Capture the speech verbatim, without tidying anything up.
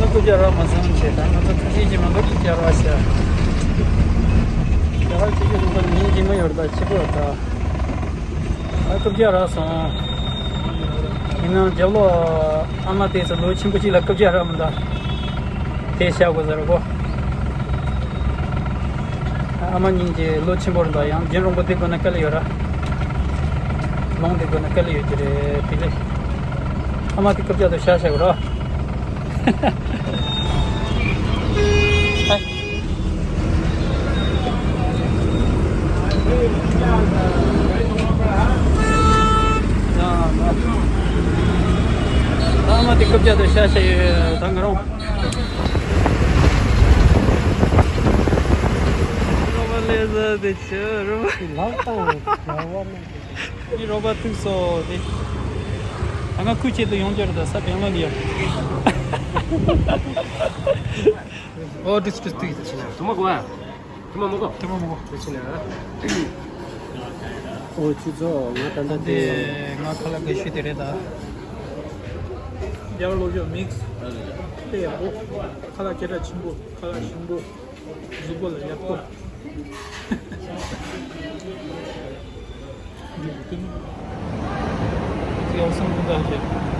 རྐུབ་བཀྱག་རག་མ་སོང་བྱས། ད་ང་ཚོ་ཁ་ཤས་ཀྱིས་མ་གཏོགས་རྐུབ་བཀྱག་རག་ཤག་ད་ཁ་ཤས་ཀྱིས་ང་ཚོ་ཉིན་རྗེས་མ་ཡོད་རེད། ད་ཕྱི་པོ་ད། ད་རྐུབ་བཀྱག་རག་སོང་། ཡིན་ནའང་རྒྱབ་ལོགས་ཨ་མ་དེ་ཚོ་ལོ་ཆེན་པོ་གཅིག་ལ་རྐུབ་བཀྱག་རག་མི་འདུག་དེ་བཤད་དགོས་ཟེར་གོ། ཨ་མ་གཉིས་ཀྱི་ལོ་ཆེན་པོ་རེད་འདུག་ཡང་རྒྱུན་རིང་པོ་བསྡད་དགོས་ན་དཀའ་ལས་ཡོད་ར། ལོང་བསྡད་དགོས་ན་དཀའ་ལས་ཡོད་ཀྱི་རེད། དེ་ལས་ཨ་མ་དེ་རྐུབ་བཀྱག་དེ་བཤད་བཤད་དགོས་ར། ཨ་མ་དེ་རྐུབ་བཀྱག་དེ་བཤད་བཤད་ཡོད། ད་ང་རང་རོགས་པ་ལས་ཟ་དེ་ཆུ་རོགས་པ། ལག་དང་རྒྱལ་བ་རྣམས། ངའི་རོགས་པ་ཐུག་སོང་དེ། ད་ང་ཁོའི་ཆེད་དུ་ཡོང་རྒྱུ་རེད། ད་ས་བེང་ལོར་ནས་ཡོད། ཨོ་ཏུས་ཏུས་ཏུས་ཏུས་ཕྱིན་ན་དུ་མ་གོ་ཨ། དུ་མ་མ་གོ། དུ་མ་མ་གོ། ཏུས་ཕྱིན་ན། ཨོ་ཆུ་ཚོ་ང་ད་ལྟ་དེ། ང་ཁ་ལག་དགའ་ཤོས་དེ་རེད་ད། རྒྱ་གར་ལོ་ཇོ་མིག་སི། དེ་ཡག་པོ། ཁ་ལག་སྐད་གྲགས་ཆེན་པོ། ཁ་ལག་ཞིམ་པོ། གཟུགས་པོ་ལ་ཡག་པོ། ཡོང་སོང་ཀུན་དགའ་ཞེས།